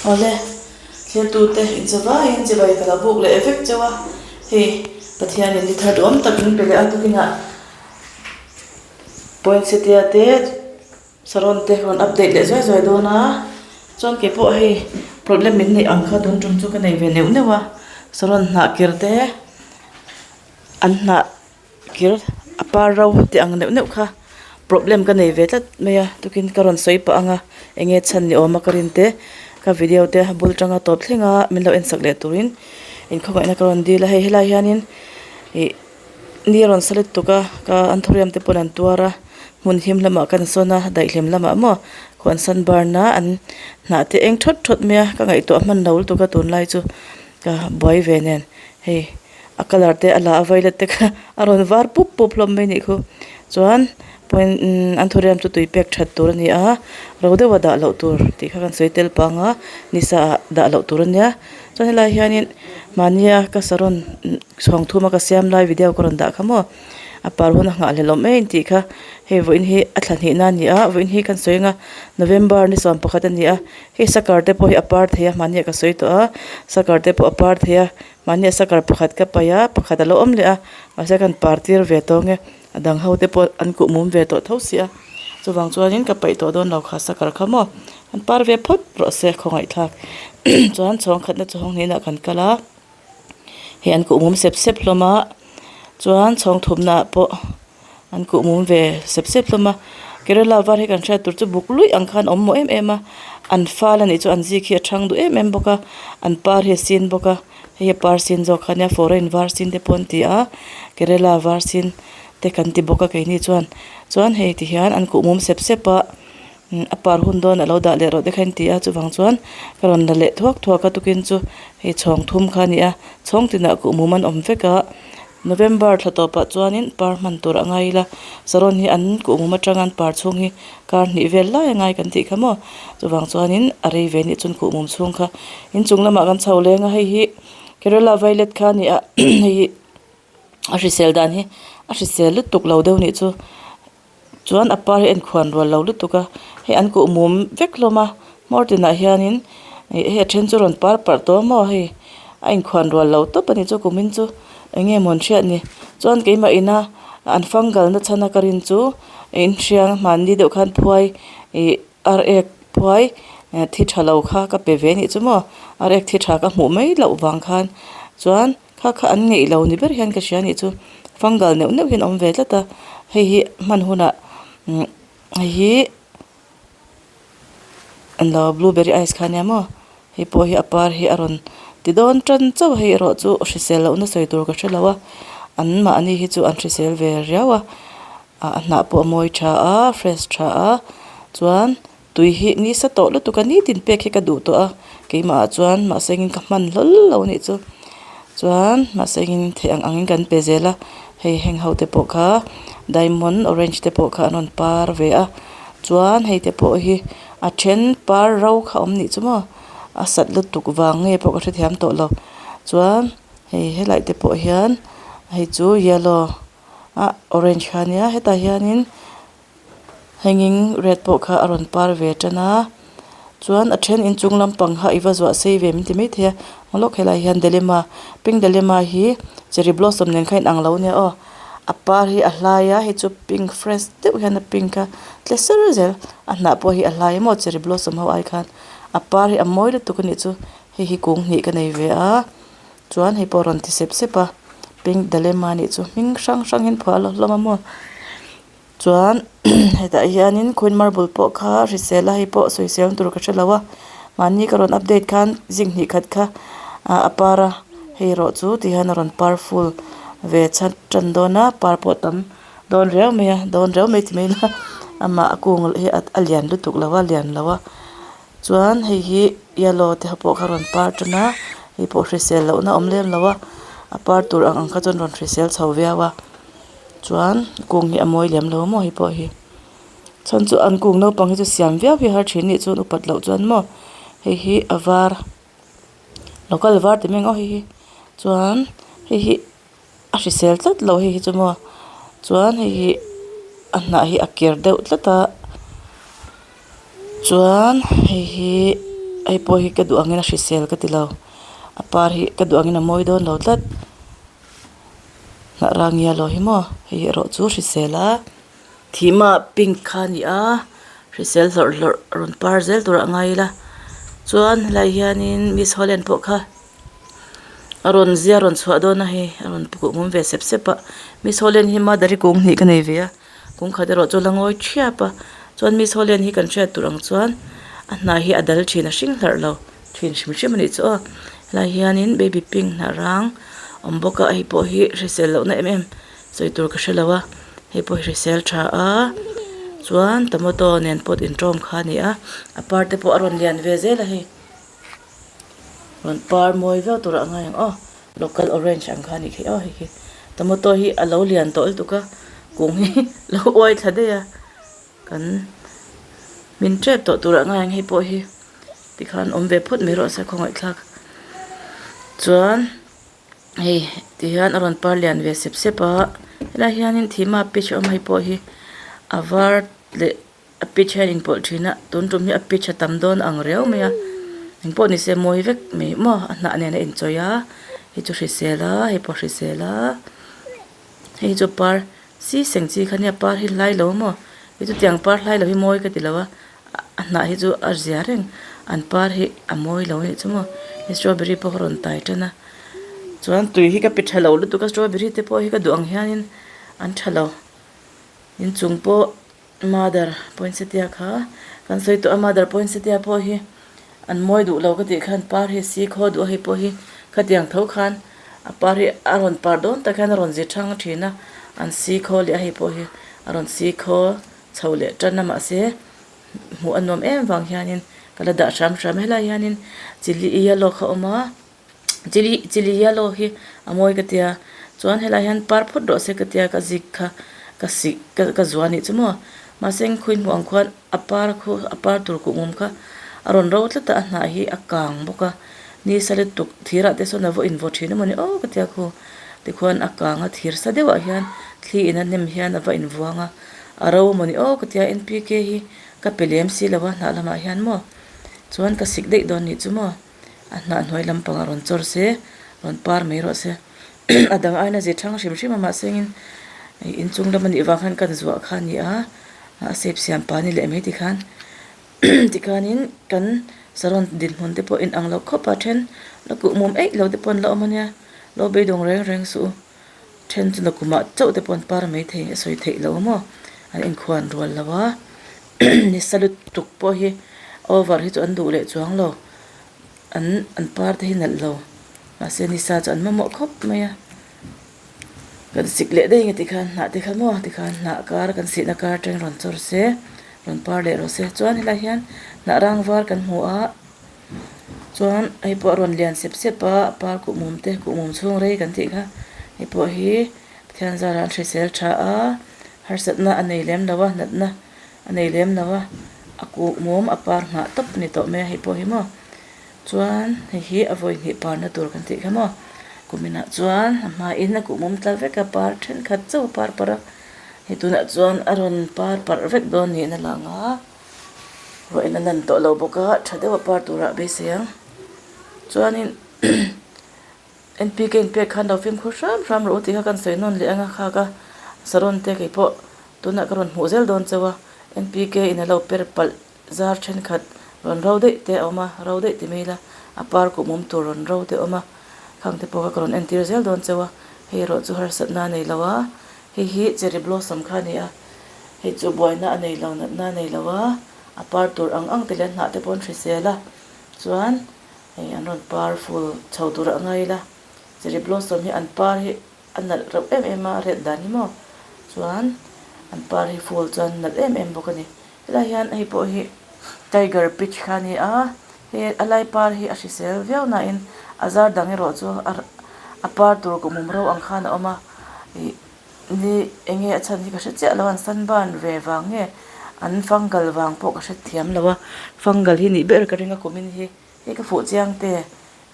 Awle, thiltute inchawvaiin chibai ka lo buk leh vek chauh a, hei Pathianin ni thar duhawm tak min pe leh a tukinah Poinsettia te Saron te rawn update leh zuai zuai dawn a, chuan kei pawh hei problem min neih ang kha tun tum chu ka nei ve neuh neuh a, Saron hnah kir te an hnah kir a par ro tih ang neuh neuh kha problem ka nei ve tlat mai a, tukin ka rawn sawi pah ang a, eng nge chhan ni awm a ka rin te ka video te bul tanga tawp thleng a min lo en sak leh turin inkhawngaihna ka rawn dil a, hei helai hianin ih ni a rawn sa lutuk a ka an thawriam te pawn an tuar a hmun him lamah kan sawn a daihlim lamah maw khuan sunburn a an hnah te eng thawt thawt mai a ka ngaihtuah hman lo lutuk a tunlai chu ka buai ve nen hei. A colour te a la a violet te kha a rawn var pup pup hlawm mai a nih khu chuan point imm an thuriam chu tui pek that tur a ni a ro deuha dah loh tur tih kha kan sawi tel pang a ni sa ah dah loh tur a nia chuan helai hianin mahnia ka saron chhawng thuma ka siam lai video ka rawn dah kha maw a par hun a nghah hlelh awm em tih kha hei vawiin hi a thla hnih na a ni a vawiin hi kan sawi ang a November ni sawm pakhat a ni a hei sakar te pawh hi a par thei a mahni ah ka sawi tawh a sakar te pawh a par thei a. Mahni a sakar pakhat ka paih a, pakhat a lo awm leh a, mahse kan par tir ve tawh ang e, a dang ho te pawh an kuh mum ve tawh tho si a, chuvang chuanin ka paih tawh dawn lo kha sakar kha maw an par ve phawt rawh se khawngaih thlak chuan chhawng khatna chu hawng hnenah kan kal a, hei an kuh mum sep sep hlawm a, chuan chhawng thumna ah pawh. An kuh mum ve sep sep hlawm a, Kerala var hi kan hriat tur chu buk luih ang khan a awm mawh em em a, an fal a nih chu an zik hi a thang duh em em bawk a, an par hi a sin bawk a, hei hi a par sin zawk kha ania foreign var sin te pawh an ti a, Kerala var sin te kan ti bawk a keini chuan, chuan hei ti hian an kuh mum sep sep a, a par hun dawn a lo dah leh rawh te kha an ti a, chuvang chuan ka rawn la leh thuak thuak a tukin chu hei chhawng thum kha a ni a, chhawng tinah kuh mum an awm vek a. November thla tawpah chuanin par hman tur a ngai ila saron hi an kuhmum atanga an par chhung hi kar hnih vel lai a ngai kan tih kha maw chuvang chuanin a rei ve nih chuan kuhmum chhung kha inchung lamah kan chho leng a hei hi Kerala violet kha a ni a hei hi a hrisel dan hi a hrisel lutuk lo deuh nih chu. Chuan a par hi a inkhuan rual lo lutuk a, hei an kuh mum vek hlawm a, hmawr tinah hianin ih hei a then chu a rawn par parh tawh a maw hei a inkhuan rual lo tawp a ni chu kumin chu eng nge maw an hriat ni chuan keimah ina an fungal na chhan a ka rin chu inhriang hmanni deuh khan phuai ih ar ek phuai thi tha lo kha ka pe ve anih chu maw ar ek thi tha ka hmuh mai loh vang khan chuan. Kha kha an ngeih lo ni ber hian ka hria anih chu fungal neuh neuh hian a awm ve tlat a hei hi hman hunah umm hei hi englo blueberry ice kha ania maw hei pawh hi a par hi a rawn ti dawn tan chauh a hei erawh chu hrisel lohna sawi tur ka hrelo a an mahni hi chu an hrisel ve riau a a hnah pawh a mawi tha a fresh tha a chuan. Tui hi nisa tawh lutuk a nitin pek hi ka duh tawh a keimah ah chuan mahse engin ka hman hlawl lo anih chu chuan mahse engin theih ang angin kan pe zel a hei heng ho te pawh kha diamond orange te pawh kha an rawn par ve a chuan hei te pawh hi a then par ro kha a awm nih chu maw a sat lutuk vang nge pawh ka hrethiam tawh lo chuan hei helai te pawh hian hei chu yellow ah orange kha ania hetah hianin. Hanging red pawh kha a rawn par ve tan a chuan a then inchung lampang kha i va zuah sei ve min ti maithei a ang lawk helaiah hian delima pink delima hi cherry blossom nen khan a inang lo ania aw a par hi a hlai a hei chu pink fresh deuh hian a pink a tle ser zel a hnah pawh hi a hlai maw cherry blossom ho ai khan a par hi a mawi lutuk a nih chu hei hi kung hnih ka nei ve a chuan hei pawh a rawn ti sep sep a pink delima nih chu hming hrang hrang hian phuah a hlawm a maw. Chuan hetah hianin queen marble pawh kha hrisel a hei pawh sawisel tur ka hrelo a mahni ka rawn update khan zing hnih khat kha ah a par a hei erawh chu ti hian a rawn par full ve chat tan dawn a par pawh tam dawn riau mai a dawn riau mai ti mai ila amah a kung hi a lian lutuk lo a lian lo a chuan hei hi yellow te ho pawh kha a rawn par tan a hei pawh hrisel lohna a awm lem lo a a par tur ang ang kha chuan rawn hrisel chho viau a. Chuan kung hi a mawi lem lo maw hei pawh hi chhan chu an kung naupang hi chu siam viau hi a har thin nih chuan upat loh chuan maw hei hi a var local var ti mai ang aw hei hi chuan hei hi a hrisel tlat lo hei hi chu maw chuan hei hi a hnah hi a ker deuh tlat a chuan hei hi. Hei pawh hi ka duh angin a hrisel ka ti lo a par hi ka duh angin a mawi dawn lo tlat hnah rang yellow hi maw hei erawh chu hrisel a thima pink kha a ni a hrisel hlawrh hlawrh rawn par zel tur ah ngai ila chuan helaiah hianin miss holland pawh kha a rawn zia rawn chhuah dawn a hei a rawn kuhmum ve sep sep a miss holland hi mother-i kung hnih ka nei ve a. Kung khat erawh chu la ngawi thiap a, chuan Miss Holland hi kan hriat tur ang chuan a hnah hi a dal thin a hring hlarh lo thin hrim hrim a nih chu aw. Helai hianin baby pink hnah rang awm bawk a, hei pawh hi hrisel lohna em em sawi tur ka hre lo a, hei pawh hi hrisel tha a, chuan tomato nen pawt intawm kha a ni a, a par te pawh a rawn lian ve zel a hei. Rawn par mawi viau turah a ngai ang aw local orange ang kha a nih khi aw hei khi tomato hi a lo lian tawh lutuk a kung hi lo uai thla daih a kan min tep tawh turah a ngai ang hei pawh hi tikhan awm ve phawt mai rawh se khawngaih thlak chuan hei tihian a rawn par lian ve sep sep a helaiah hianin thima peach a awm hei pawh hi a var leh. A pitch hian inpawlh thin a tun tum hi a pitch a tam dawn ang riau mai a engpawh ni se mawi vek mai maw a hnah nen a inchawih a hei chu hrisel a hei pawh hrisel a hei chu par si seng chi kha nia par hi hlai lo maw hei chu tiang par hlai lo hi mawi ka ti lo a a hnah hi chu a zia reng an par hi a mawi lo a nih chu maw hei strawberry pawh ka rawn tai tan a chuan tui hi ka pe tha lo lutuk a strawberry te pawh hi ka duh ang hianin an tha lo inchung pawh. Mother poinsettia kha kan sawi tawh a mother poinsettia pawh hi an mawi duh lo ka tih khan par hi si khaw duh a hei pawh hi khatiang tho khan a par hi a rawn par dawn tak hian a rawn zi thang thin a an si khaw leh a hei pawh hi a rawn si khaw chho leh tan a mahse hmuh a nuam em vang hianin ka la dah hram hram a helai hianin chilli yellow kha a awm a. Chilli chilli yellow hi a mawi ka tia chuan helai hian par phawt rawh se ka tia ka zik kha ka sih ka zua anih chu maw mahse khawi hmuh ang khuan a par khu a par tur kuhmum kha a rawn ro tlat a a hnah hi a kang bawk a ni sa lutuk thir ah te sawn a vaw in vaw thin emawni aw ka tia khu tikhuan a kang a thir sa deuh ah hian thli in a hnem hian a va invuang a a ro emawni aw ka tia N P K hi ka pe lem si lo a hnah lamah hian maw chuan ka sik daih dawn nih chu maw. A hnah hnuai lampangah rawn chawr se, rawn par mai rawh se. A dang aiin a zir thang hrim hrim a mahsengin inchung lam a nih vang khan kan zuah kha a ni a, a sep siam pa ni leh mai tikhan tikhanin kan saron dinhmun te pawh inang lo khawp a, then la kuhmum eih lo te pawh an la awm a nia, lo beidawng reng reng suh u. Then chu nakumah chauh te pawh an par mai thei a sawi theih lo maw, an inkhuan rual lo a, ni sa lutuk pawh hi over hi chu an duh leh chuang lo. An an par te hi nalh lo mahse nisa chu an mamawh khawp mai a kan sik leh daih nge tikhan hnah te kha maw tikhan hnah kar kan sihna kar atangin rawn chawr se rawn par leh rawh se chuan helai hian hnah rang var kan hmu a chuan hei pawh a rawn lian sep sep a a par kuhmum te kuhmum chhung rei kan tih kha hei pawh hi Pathian zarah an hrisel tha a harsatna a nei lem lo a natna. A nei lem lo a, a kuhmum a par nghah tawp a ni tawh mai a hei pawh hi maw. Chuan hei hi a vawi hnih parna tur kan tih kha maw. Kuminah chuan a hmain a kuhmum tla vek a, par thenkhat chauh a par parh a, hei tunah chuan a rawn par parh vek dawn niin a lang a, ruahin a nan tawh lo bawk a, tha deuh a par turah a beisei ang. Chuanin N P K inpek khan lo fimkhur hram hram rawh u tih kha kan sawi nawn leh ang a khak a, saron te kei pawh tunah ka rawn hmuh zel dawn chauh a, N P K in a lo per palh zar thenkhat rawn ro daih te a awm a, ro daih ti mai ila a par kuhmum tur rawn ro te a awm a, khang te pawh kha ka rawn entir zel dawn chauh a, hei erawh chu harsatna a nei lo a, hei hi cherry blossom kha a ni a, hei chu buaina a nei lo natna a nei lo a, a par tur ang ang te leh a hnah te pawh an hrisel a, chuan. Hei an rawn par ful chho tur a ngai ila cherry blossom hi an par hi a nalh reuh em em a a ret dan hi maw chuan an par hi ful chuan nalh em em bawk a ni helai hian hei pawh hi tiger peach kha a ni a hei a lai par hi a hrisel viau nain a zar dang erawh chu a par tur kuhmum ro ang khan a awm a ih ni eng nge a chhan hi ka hre chiah lo a an sunburn ve vang nge an fungal vang pawh ka hre thiam lo a fungal hi nih ber ka ring a kumin hi. Hei ka fuh chiang te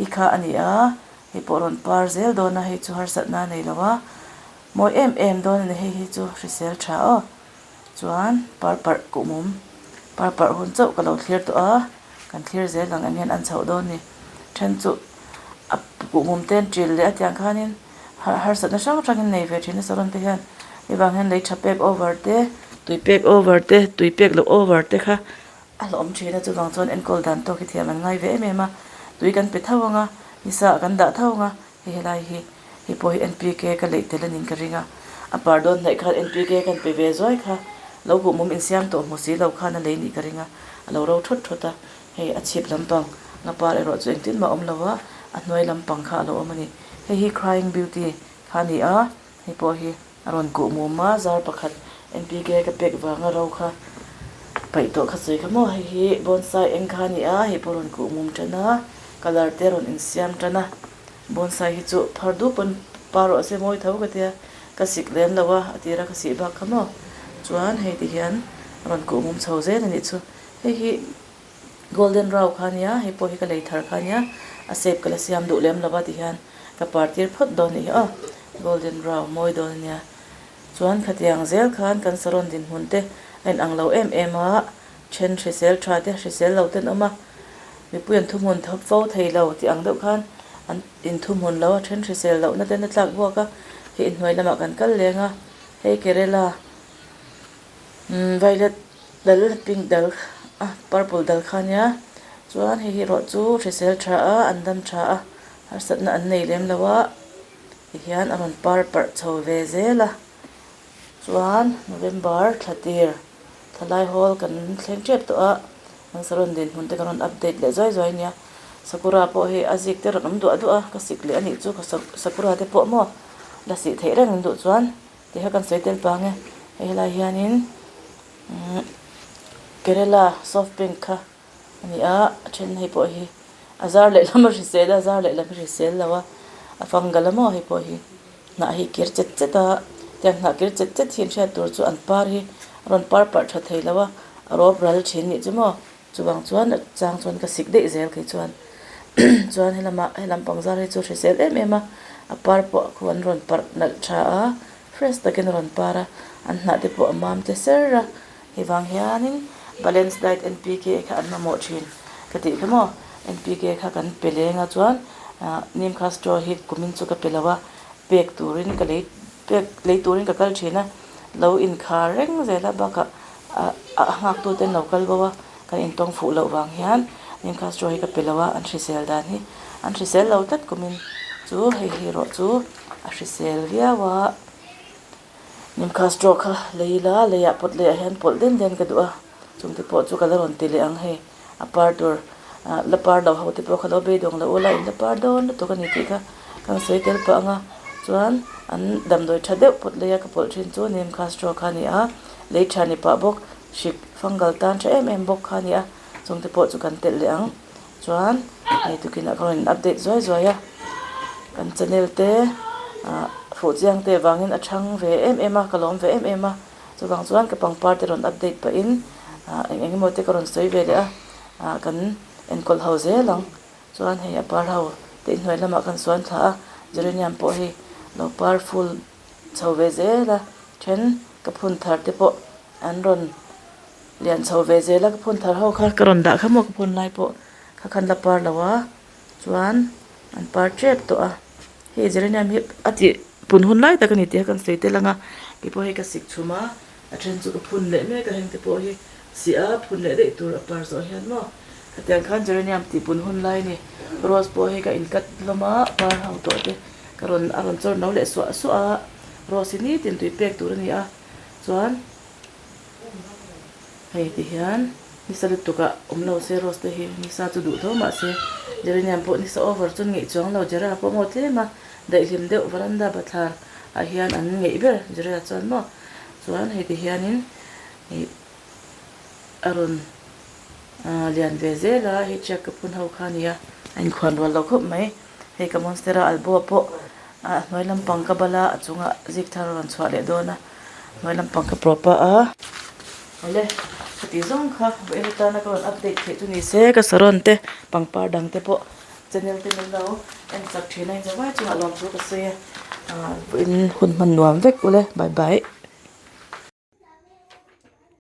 i kha a ni a, hei pawh rawn par zel dawn a, hei chu harsatna a nei lo a, mawi em em dawn a ni hei hi chu hrisel tha aw. Chuan par parh kuhmum par parh hun chauh ka lo thlir tawh a, Kan thlir zel ang em hian an chhoh dawn ni. Then chu a kuhmum te an ṭil leh a tiang khanin harsatna hrang hrangin nei ve ṭhin a saron te hian hei vang hian lei ṭha pek over te tui pek over te tui pek loh over te kha a hlawhawm ṭhin a chuvang chuan enkawl dan tawk hi thiam an ngai ve em em a tui kan pe tho ang a nisa ah kan dah tho ang a hei helai hi hei pawh hi N P K ka leih tel a niin ka ring a a par dawn hnaih khan N P K kan pe ve zuai kha lo kuhmum insiam tawh hmu si lo khan a lei nih ka ring a a lo ro thawt thawt a. Hei a chhip lampang nga par erawh chu engtin mah a awm lo a, a hnuai lampang kha a lo awm a ni. Hei hi crying beauty kha a ni a, hei pawh hi a rawn kuh mum a, zar pakhat N P K ka pek vanga ro kha paih tawh kha sawi kha maw. Hei hi bonsai eng kha a ni a, hei pawh a rawn kuh mum tan a, colour te a rawn insiam tan a, bonsai hi chu phar dup pawn par rawh se mawi tho ka tia, ka sik lem lo a, a tira ka sih bak kha maw. Chuan hei ti hian a rawn kuh mum chho zel a nih chu. Hei hi golden rau kha ania hei pawh hi ka lei thar kha ania a shape ka la siam duh lem lo va tihian ka par tir phawt dawn anih hi aw golden rau mawi dawn ania chuan khatiang zel khan kan saron dinhmun te a inang lo em em a then hrisel tha te hrisel lo te an awm a mipui an thuhmun thawp fo thei lo tih ang deuh khan an inthuhmun lo a then hrisel lohna ten a tlak buak a hei inhnuai lamah kan kal leng a hei kerela Violet dal pink dal a purple dal kha ania chuan hei hi erawh chu hrisel tha a an dam tha a harsatna an nei lem lo a tihian a rawn par parh chho ve zel a chuan November thla tir thla lai hawl kan thleng tep tawh a an saron dinhmun te kan rawn update leh zuai zuai ania sakura pawh hei a zik te rawn awm duah duah a ka sik leh anih chu sakura te pawh maw la sih theih reng an duh chuan. Tih kha kan sawi tel pang e, hei helai hianin umm Kerala soft drink kha a ni a, a then hei pawh hi a zar leh lam a hrisel a, a zar leh lam hi hrisel lo a, a fungal a maw hei pawh hi hnah hi kir chet chet a, tiang hnah kir chet chet hi an hriat tur chu an par hi a rawn par parh tha thei lo a, a rawp ral thin nih chu maw. Chuvang chuan a chang chuan ka sik daih zel kei chuan chuan helamah helam pangzar hi chu hrisel em em a a par pawh khu an rawn parh nalh tha a fresh takin a rawn par a an hnah te pawh a mam te ser a hei vang hianin balance diet N P K kha an mamawh thin ka tih kha maw N P K kha kan pe leng a chuan ah neem kha straw hi kumin chu ka pe lo a pek turin ka lei pek lei turin ka kal thin a lo inkhar reng zel a bakah ah a nghak tu te an lo kal bo a kan intawng fuh loh vang hian neem castro hi ka pe lo a an hrisel dan hi an hrisel lo tlat kumin chu hei hi erawh chu a hrisel viau a neem castro kha lei ila leiah pawt leiah hian pawlh den den ka duh a chungte pawh chu ka la rawn ti leh ang hei a par tur ah la par lo ho te pawh kha lo beidawng loh ula in la par dawn lutuk a ni tih kha kan sawi tel pah ang a chuan an damdawi tha deuh pawt leia ka pawlh thin chu neem castro kha a ni a lei tha ni pah bawk hrik fungal tan tha em em bawk kha a ni a chung te pawh chu kan telh leh ang chuan hei tukin ah ka rawn in update zuai zuai a kan channel te ah fuh chiang te vangin a thang ve em em a ka lawm ve em em a. Chuvang chuan ka pangpar te rawn update pahin ah eng eng emaw te ka rawn sawi ve leh a ah kan enkawl ho zel ang chuan hei a par ho te inhnuai lamah kan suan thla a geranium pawh hei lo par full chho ve zel a then ka phun thar te pawh an rawn lian chho ve zel a ka phun thar ho kha ka rawn dah kha maw ka phun lai pawh kha khan la par lo a chuan an par tep tawh a. Hei geranium hi a tih pun hun lai tak a ni tih a kan sawi tel ang a keipawh hei ka sik chhum a a then chu ka phun leh mek a heng te pawh hi sih a phun leh daih tur a par zawh hian maw khatiang khan geranium tih pun hun lai a ni rose pawh hei ka in cut hlawm a par ho tawh te ka rawn a rawn chawr no leh suah suah a rose hi nitin tui pek tur a ni a chuan. Hei ti hian nisa lutuk ah awm lo se rose te hi nisa chu duh tho mahse geranium pawh nisa over chuan ngeih chuang lo gera pawh maw tlem a daihlim deuh varanda bathlar ah hian an ngeih ber gera chuan maw chuan hei ti hianin ih a rawn ah lian ve zel a hei chiak ka phun ho kha a ni a a inkhuan rual lo khawp mai. Hei ka monstera albo pawh a hnuai lampang ka bala a chungah zik thar a rawn chhuah leh dawn a hnuai lampang ka propa a. Awle heti zawng kha vawiin atana ka rawn update theih chu ni se ka saron te pangpar dang te pawh channel te min lo en chak thin a inzawmai chungah lawmthu ka sawi a vawiin hun hman nuam vek ule bye bye.